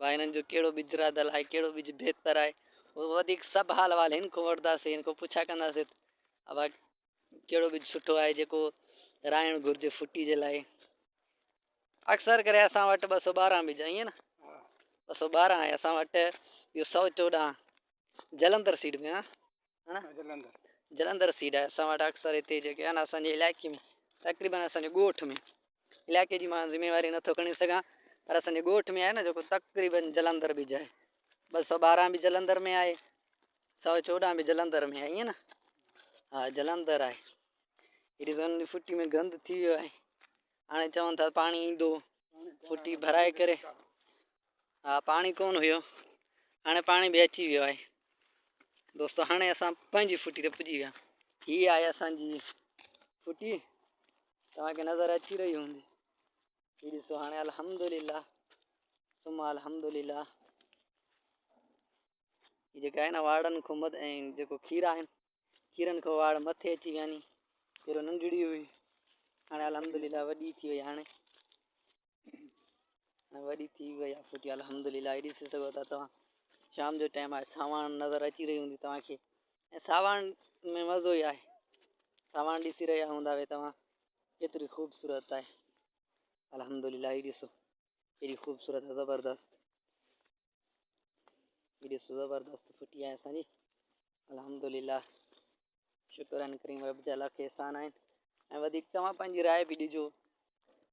ڀاء هنن جو ڪهڙو ٻج راڌل آهي ڪهڙو ٻج بهتر آهي اهو وڌيڪ سڀ حال احوال هن کان وٺنداسين هن کان پڇا ڪنداسين ابا ڪهڙو ٻج سٺو آهي جيڪو رائڻ گهرجي ڦٽي جي لاء اڪثر ڪري اسان وٽ 212 ٻج ائين نه 212 آهي اسان وٽ اهو 114 جلندر سيڊ ۾ ها نه جلندر جلندر سيڊ آهي اسان وٽ اڪثر هتي جيڪي آهن اسان جي علائقي ۾ تقريبن اسان جي ڳوٺ ۾ علائقي جي مان ذميواري نٿو کڻي سگهان پر اسان جي ڳوٺ ۾ آهي نه جيڪو تقريبن جلندر ٻج آهي 212 به جلندر ۾ آهي 114 به جلندر ۾ آهي ائين نه ها جلندر آهي هي ڏسو هن ڦٽي ۾ گند ٿي ويو آهي هاڻي چون ٿا پاڻي ايندو ڦٽي ڀرائي ڪري ها پاڻي ڪون هيو هاڻي پاڻي به اچي ويو آهي دوستو هاڻي اسان پنهنجي ڦٽي تي پڄي ويا هي آهي اسان جي ڦٽي توهان کي نظر اچي رهي هوندي هي ڏسو هاڻي الحمدلله ثم الحمدلله هي جيڪا آهي نه واڙن کان مد ۽ جيڪو کير آهن کيرن کان واڙ مٿي اچي ويا ني پهريون ننڍڙي هئي هاڻي الحمدلله وڏي ٿي وئي هاڻي وڏي ٿي وئي آهي ڦٽي الحمدلله هي ڏسي سگهو ٿا توهان شام جو ٽائيم آهي ساواڻ نظر اچي رهي هوندي توهان کي ۽ ساواڻ ۾ مزو ئي آهي ساواڻ ڏسي رهيا هوندا وي توهان ڪيتري خوبصورت آهي الحمدلله هي ڏسو ڪيڏي خوبصورت آهي زبردست هي ڏسو زبردست ڦٽي آهي اسان جي الحمدلله شڪر آهن ڪريم رب جا لک احسان آهن ۽ وڌيڪ توهان پنهنجي راء به ڏجو.